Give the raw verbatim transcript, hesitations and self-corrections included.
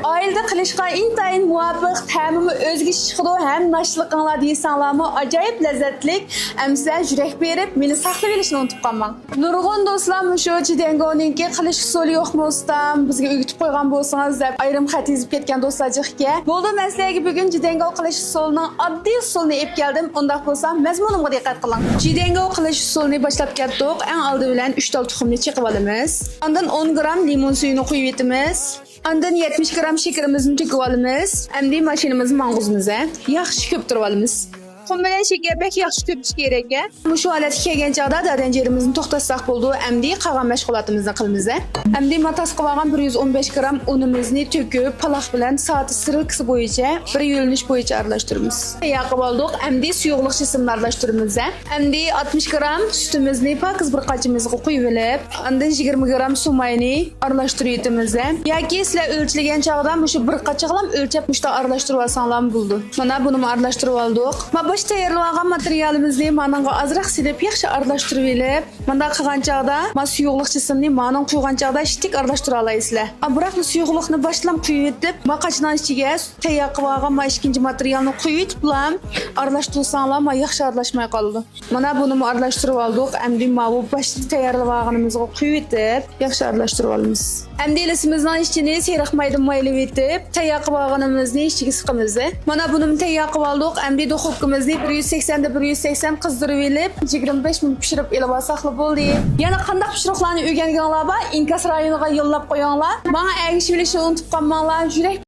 ئائىلىدە قىلىشقا ئىنتايىن مۇۋاپىق، تەمىمۇ ئۆزگىچە چىقىدۇ ھەم ناشتىلىقىڭلار دېسەڭلارمۇ ئاجايىپ لەززەتلىك. ئەمىسە يۈرەك بېرىپ، مېنى ساقلىۋېلىشنى ئۇنتۇپ قالماڭ. نۇرغۇن دوستلار مۇشۇ جىدەنگونىڭكى قىلىش ئۇسۇلى يوقمۇ ئۇستام، بىزگە ئۆگىتىپ قويغان بولسىڭىز دەپ ئايرىم خەت يېزىپ كەتكەن دوستلار جىق ئىكەن. بولدى، مەن سىلەرگە بۈگۈن جىدەنگو قىلىش ئۇسۇلىنىڭ ئاددىي ئۇسۇلىنى ئېلىپ كەلدىم. ئۇنداق بولسا مەزمۇنۇمغا دىققەت قىلىڭ. جىدەنگو قىلىش ئۇسۇلىنى باشلاپ كەتتۇق. ئەڭ ئالدى بىلەن ئۈچ تال تۇخۇمنى چېقىۋالىمىز. ئاندىن ئون گرام لىمون سۈيىنى قۇيۇۋېتىمىز. ئاندىن يەتمىش گرام شېكىرىمىزنى تۆكۈۋالىمىز. ئەمدى ماشىنىمىزنى ماڭغۇزىمىز، ھە. ياخشى كۆپتۈرۈۋالىمىز. تۇخۇم بىلەن شېكەر بەك ياخشى كۆپۈش كېرەك، ھە. مۇشۇ ھالەتكە كەلگەن چاغدا دادەنجىرىمىزنى توختاتساق بولىدۇ. ئەمدى قالغان مەشغۇلاتىمىزنى قىلىمىز، ھە. ئەمدى ما تاسقىۋالغان بىر يۈز ئون بەش گرام ئۇنىمىزنى تۆكۈپ، پالاق بىلەن سائەت سترېلكىسى بويىچە بىر يۆنىلىش بويىچە ئارىلاشتۇرىمىز. تەييار قىلىۋالدۇق. ئەمدى سۇيۇقلۇق جىسىمنى ئارىلاشتۇرىمىز، ھە. ئەمدى ئاتمىش گرام سۈتىمىزنى پاكىز بىر قاچىمىزغا قۇيۇۋېلىپ، ئاندىن يىگىرمە گرام سۇماينى ئارىلاشتۇرۇۋېتىمىز، ھە. ياكى سىلەر ئۆلچىلىگەن چاغدا مۇشۇ بىر قاچىغىلام ئۆلچەپ مۇشتا ئارىلاشتۇرۇۋالساڭلارمۇ بولىدۇ. مانا بۇنىمۇ ئارىلاشتۇرۇۋالدۇق. ما باشتا تەييارلىۋالغان ماتېرىيالىمىزنى مانىڭغا ئازراق سېلىپ ياخشى ئارىلاشتۇرۇۋېلىپ، مۇنداق قىلغان چاغدا ما سۇيۇقلۇق جىسىمنى مانىڭ قۇيغان چاغدا شتىك ئارىلاشتۇرالايسىلەر. ئا، بىراق سۇيۇقلۇقنى باشلام قۇيۇۋېتىپ، ما قاچىنىڭ ئىچىگە تەييار قىلىۋالغان ما ئىككىنچى ماتېرىيالنى قۇيۇۋېتىپلا ئارىلاشتۇرساڭلار ما ياخشى ئارىلاشماي قالىدۇ. مانا بۇنىمۇ ئارىلاشتۇرۇۋالدۇق. ئەمدى ماۋۇ باشتا تەييارلىۋالغىنىمىزغا قۇيۇۋېتىپ، ياخشى ئارىلاشتۇرۇۋالىمىز. ئەمدى ئىلىسىمىزنىڭ ئىچىنى سېرىق مايدا مايلىۋېتىپ، تەييار قىلىۋالغىنىمىزنى ئىچىگە سىقىمىز. مانا بۇنىمۇ تەييار قىلىۋالدۇق. ئەمدى دۇخوپكىمىزنى بىر يۈز سەكسەندە بىر يۈز سەكسەن قىزدۇرۇۋېلىپ، يىگىرمە بەش مىنۇت پىشۇرۇپ ئېلىۋالساقلا بولدى. يەنە قانداق پىشۇرۇقلارنى ئۆگەنگىنىڭلار بار؟ ئىنكاس رايونىغا يوللاپ قويۇڭلار. ماڭا ئەگىشىۋېلىشنى ئۇنتۇپ قالماڭلار. يۈرەك